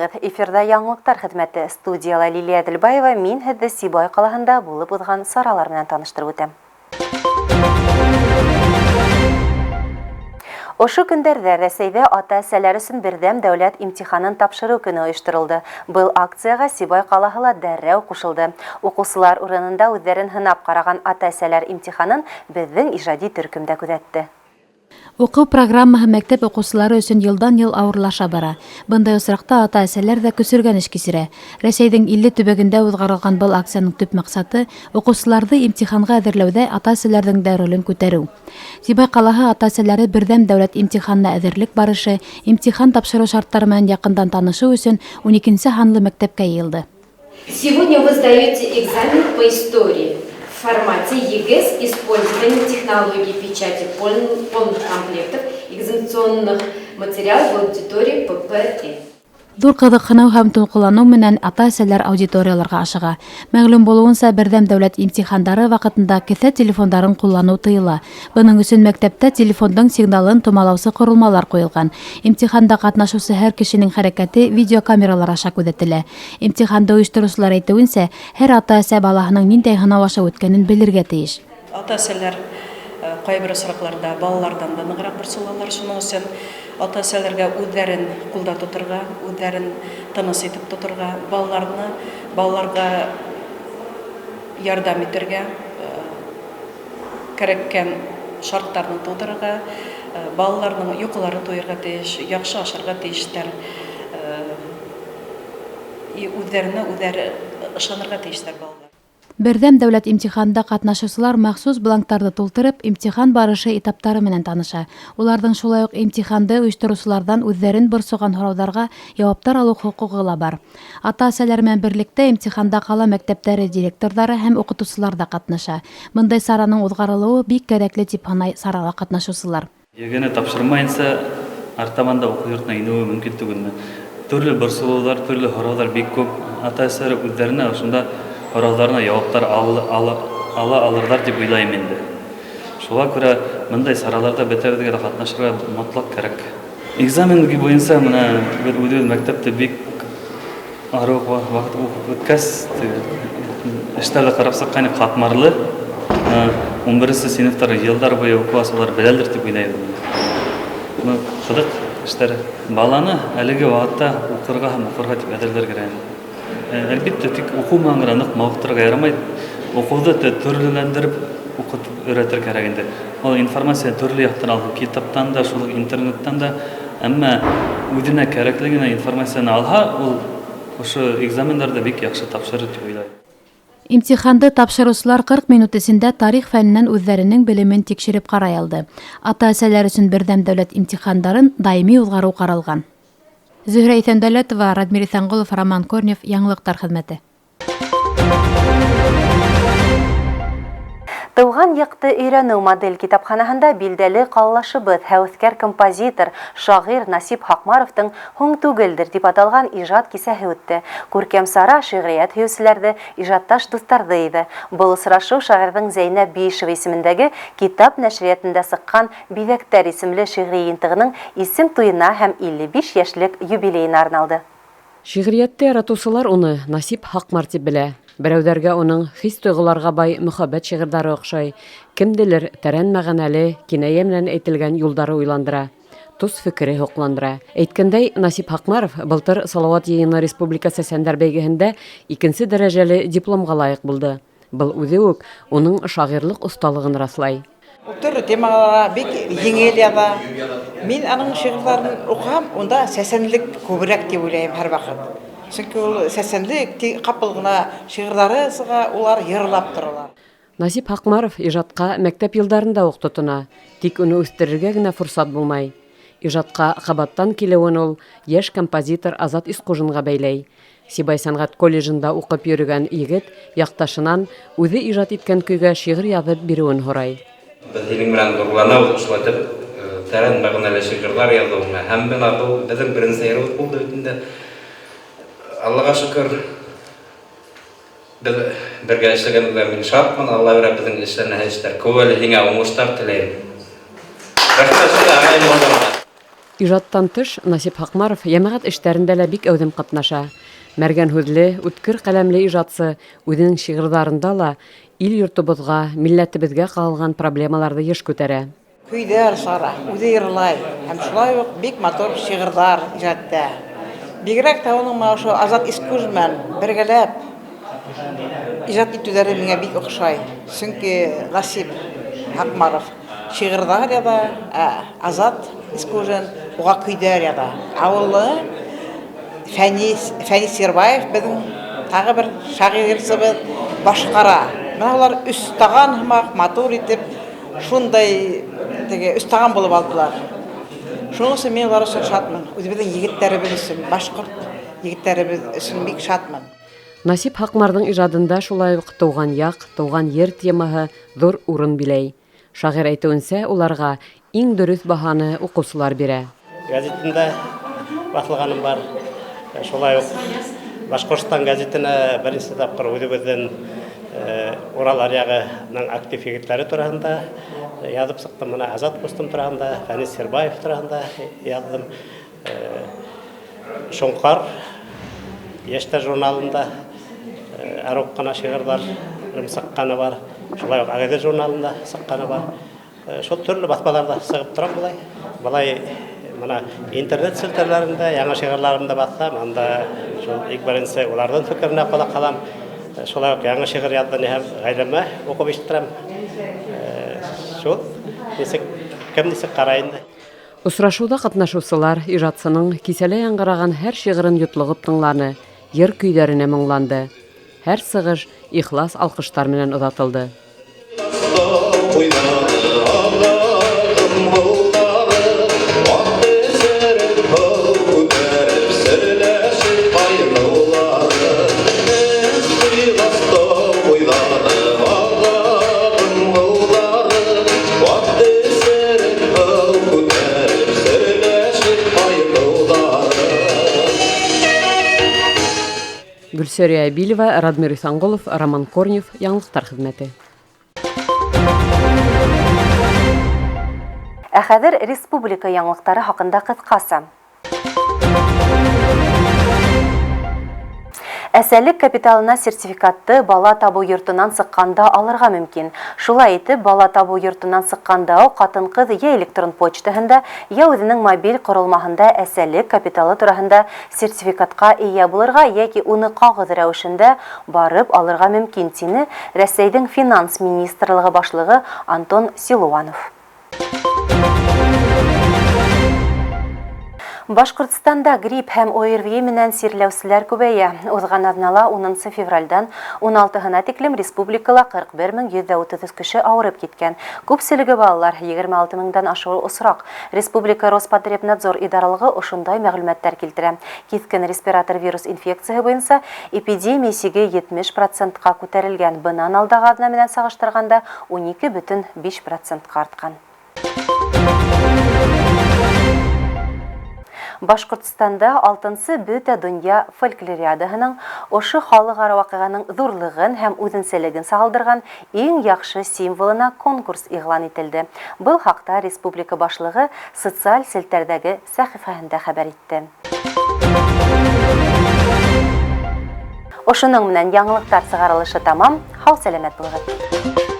Исәнмеһегеҙ! Эфирҙа яңылыҡтар хеҙмәте. Студияла Лилия Әҙелбаева, мин һеҙҙе Сибай ҡалаһында булып уҙған саралар менән таныштырып үтәм. Ошо көндәрҙә Рәсәйҙә ата-әсәләр өсөн берҙәм дәүләт имтиханын тапшырыу көнө ойошторолдо. Был акцияға Сибай ҡалаһы ла дәррәү ҡушылды. Уҡыусылар урынында үҙҙәрен һынап ҡараған ата-әсәләр имтиханын беҙҙең ижади төркөм дә күҙәтте. Уҡыу программаһы мәктәп уҡыусылары өсөн йылдан-йыл ауырлаша бара. Бындай осраҡта ата-әсәләр ҙә көсөргәнеш кисерә. Рәсәйҙең 50 төбәгендә уҙғарылған был акцияның төп маҡсаты уҡыусыларҙы имтиханға әҙерләүҙә ата-әсәләрҙең дә ролен күтәреү. Сибай ҡалаһы ата-әсәләре берҙәм дәүләт имтиханына әҙерлек барышы, имтихан тапшырыу шарттары менән яҡындан танышыу өсөн уникенсе һанлы мәктәпкә йыйылды. Сегодня вы сдаете экзамен по истории в формате ЕГЭ с использованием технологии печати полных комплектов экзаменационных материалов в аудитории ППЭ. Ҙур ҡыҙыҡһыныу һәм тулҡынланыу менән ата-әсәләр аудиторияларға ашыға. Мәғлүм булыуынса, берҙәм дәүләт имтихандары ваҡытында кеҫә телефондарын ҡулланыу тыйыла. Бының өсөн мәктәптә телефондың сигналын томалаусы ҡоролмалар ҡуйылған. Имтиханда ҡатнашыусы һәр кешенең хәрәкәте видеокамералар аша күҙәтелә. Имтиханды ойоштороусылар әйтеүенсә, һәр ата-әсә балаһының ниндәй һынау аша үткәнен белергә тейеш. Ата-әсәләр ҡайбер осраҡларҙа балаларҙан да нығыраҡ борсолалар. Шуның өсөн ата-әсәләргә үҙҙәрен ҡулда тоторға, үҙҙәрен тыныс итеп тоторға, балаларны балаларға ярҙам итергә, кәрәккән шарттарны тыуҙырырға, балаларның йоҡолары туйырға тейеш, яҡшы ашарға тейештәр. И үҙҙәренә үҙҙәре ышанырға тейештәр балалар. Берҙәм дәүләт имтиханында ҡатнашыусылар махсус бланктарҙы тултырып, имтихан барышы этаптары менән таныша. Уларҙың шулай уҡ имтиханды ойоштороусыларҙан үҙҙәрен борсоған һорауҙарға яуаптар алыу хоҡуғы ла бар. Ата-әсәләр менән берлектә имтиханда ҡала мәктәптәре директорҙары һәм уҡытыусылар ҙа ҡатнаша. Бындай сараның уҙғарылыуы бик кәрәкле тип һанай сарала ҡатнашыусылар. ЕГЭне тапшырмайынса артабан да уҡыу йортона инеүе мөмкин түгелме? Төрлө борсолоуҙар, төрлө һорауҙар бик күп. Ата-әсәләр үҙҙәренә ошонда һорауҙарына яуаптар ала алырҙар тип уйлайым инде. Шуға күрә бындай сараларҙа бөтәбеҙгә лә ҡатнашырға мотлаҡ кәрәк. Экзамен буйынса мына беҙ үҙебеҙ мәктәптә бик арыу ваҡыт уҡып үткәс, эштәрҙе ҡарап сыҡҡайны ҡатмарлы. 11 синыфтар йылдар буйы уҡығас, улар беләлер тип уйлайбыҙ. Ҡыҙыҡ эштәр. Баланы әлеге ваҡытта уҡырға һәм уҡырға тип әҙерләргә кәрәк. Әлбиттә, тик уҡыу менән генә ныҡ мауыҡтырырға ярамай. Уҡыуҙы төрлөләндереп уҡытып өйрәтер кәрәк инде. Ул информация төрлө яҡтан алһын, китаптан да, шул уҡ интернеттан да, әммә үҙенә кәрәкле генә информацияны алһа, ул ошо экзамендарҙы бик яҡшы тапшырыр тип уйлайым. Имтиханды тапшырыусылар 40 минут эсендә тарих фәненән үҙҙәренең белемен тикшереп ҡарай алды. Ата-әсәләр өсөн берҙәм дәүләт имтихандарын даими уҙғарыу ҡаралған. Зөһрә Иҫәндәүләтова, Радмир Иҫәнғолов, Роман Корнев, Яңылыҡтар хеҙмәте. Тыуған яҡты өйрәнеү модель китапханаһында билдәле ҡалалашыбыҙ, һәүәҫкәр композитор, шағир Насип Һаҡмаровтың «Һуң түгелдер» тип аталған ижад кисәһе үтте. Күркәм сара шиғриәт һөйөүселәрҙе, ижадташ дуҫтарҙы йыйҙы. Был осрашыу шағирҙың Зәйнәб Биишева исемендәге китап нәшриәтендә сыҡҡан «Биҙәктәр» исемле шиғри йыйынтығының исем туйына һәм 55 йәшлек юбилейына арналды. Шиғриәтте яратыусылар уны Насип Һаҡмар тип белә. Берәүҙәргә уның хис-тойғоларға бай мөхәббәт шиғырҙары оҡшай, кемделер тәрән мәғәнәле, кинәйә менән әйтелгән юлдары уйландыра, тос фекере һоҡландыра. Әйткәндәй, Насип Һаҡмаров былтыр Салауат йыйыны республика сәсәндәр бәйгеһендә икенсе дәрәжәле дипломға лайыҡ булды. Был үҙе үк уның шағирлыҡ оҫталығын раҫлай. Ул төрлө темаларға бик еңел яҙа. Мин аның шиғырҙарын уҡыһам, унда сәсәнлек күберәк тип уйлайым һәр ваҡыт. Сөнки ул сәсәнлек ҡапыл ғына шиғырҙары сыға, улар йырлап торалар. Насип Һаҡмаров ижадҡа мәктәп йылдарында уҡ тотона, тик уны үҫтерергә генә форсат булмай. Ижадҡа ҡабаттан килеүен ул йәш композитор Азат Исҡужинға бәйләй. Сибай сәнғәт колледжында уҡып йөрөгән егет яҡташынан үҙе ижад иткән көйгә шиғыр яҙып биреүен һорай. Беҙ һинең менән ғорурланабыҙ, шулай итеп, тәрән мәғәнәле шиғырҙар яҙыуыңа. Һәм бына был беҙҙең беренсе йырыбыҙ булды бит инде. Аллаға шөкөр, беҙ бергә эшләгәнгә мин шатмын. Алла бирә беҙҙең эшләнә эштәр. Күп әле һиңә уңыштар теләйем. Рәхмәт шунда ағайым булғанға. Ижадтан тыш, Насип Һаҡмаров йәмәғәт эштәрендә лә бик әүҙем ҡатнаша. Мәргән һүҙле, үткер ҡәләмле ижадсы үҙенең шиғырҙарында ла ил-йортобоҙға, милләтебеҙгә ҡағылған проблемаларҙы йыш күтәрә. Көйҙәр сығара, үҙе йырлай һәм шулай уҡ бик матур шиғырҙар ижад итә. Бигерәк тә уның менә ошо Азат Искуж менән бергәләп ижад итеүҙәре миңә бик оҡшай. Сөнки Насип Һаҡмаров шиғырҙар яҙа, ә Азат Искужин уға көйҙәр яҙа. Ауылы Фәнис, Фәнис Сирбаев беҙҙең тағы бер шағирсыбыҙ башҡара. Менә улар өс таған һымаҡ матур итеп шундай теге өс таған булып алдылар. Шуның өсөн мин улар өсөн шатмын. Үҙебеҙҙең егеттәребеҙ өсөн, башҡорт егеттәребеҙ өсөн бик шатмын. Насип Һаҡмарҙың ижадында шулай уҡ тыуған яҡ, тыуған ер темаһы ҙур урын биләй. Шағир әйтеүенсә, уларға иң дөрөҫ баһаны уҡыусылар бирә. Газетында баҫылғаным бар. Шулай уҡ Башҡортостан газетына беренсе тапҡыр үҙебеҙҙең Урал аръяғының актив егеттәре тураһында яҙып сыҡтым. Бына Азат ҡустым тураһында, Фәнис Сирбаев тураһында яҙҙым. Шоңҡар йәштәр журналында аруҡ ҡына шиғырҙар сыҡҡаны бар. Шулай уҡ Ағиҙел журналында сыҡҡаны бар. Шул төрлө баҫмаларҙа сығып торам былай. Былай мына интернет селтәрләрендә яңы шиғырҙарымды баҫам, анда шул иң беренсе уларҙың фекеренә ҡолаҡ һалам. Шулай уҡ яңы шиғыр яҙҙым һәм ғаиләмә уҡып ишеттерәм. Шул нисек кем нисек ҡарай инде. Осрашыуҙа ҡатнашыусылар ижадсының кисәлә яңғыраған һәр шиғырын йотлоғоп тыңланы, йыр көйҙәренә моңланды. Һәр сығыш ихлас алҡыштар менән оҙатылды. Гөлсөрия Әбилева, Радмир Иҫанғолов, Роман Корнев, Яңылыҡтар хеҙмәте. Ә хәҙер республика яңылыҡтары хаҡында ҡыҫҡаса. Әсәлек капиталына сертификатты бала табыу йортонан сыҡҡанда алырға мөмкин. Шулай итеп, бала табыу йортонан сыҡҡанда уҡ ҡатын-ҡыҙ йә электрон почтаһында, йә үҙенең мобиль ҡоролмаһында әсәлек капиталы тураһында сертификатҡа эйә булырға йәки уны ҡағыҙ рәүешендә барып алырға мөмкин, тине Рәсәйҙең финанс министрлығы башлығы Антон Силуанов. Башҡортостанда грипп һәм ОРВИ менән сирләүселәр күбәйә. Уҙған аҙнала 10 февралдән 16-һына тиклем республикала 41 133 кеше ауырып киткән. Күпселеге балалар, 26 меңдән ашыу осраҡ. Республика Роспотребнадзор идаралығы ошондай мәғлүмәттәр килтерә. Киҫкен респиратор вирус инфекцияһы буйынса эпидемия сиге 70%-ҡа күтәрелгән. Бынан алдағы аҙна менән сағыштырғанда 12,5%-ҡа артҡан. Башҡортостанда 6-нсы бөтә донъя фольклориадаһының ошо халыҡ-ара ваҡиғаның ҙурлығын һәм үҙенсәлеген сағылдырған иң яҡшы символына конкурс иғлан ителде. Был хаҡта республика башлығы социаль селтәрҙәге сәхифәһендә хәбәр итте. Ошоноң менән яңылыҡтар сығарылышы тамам. Һау сәләмәт булығыҙ.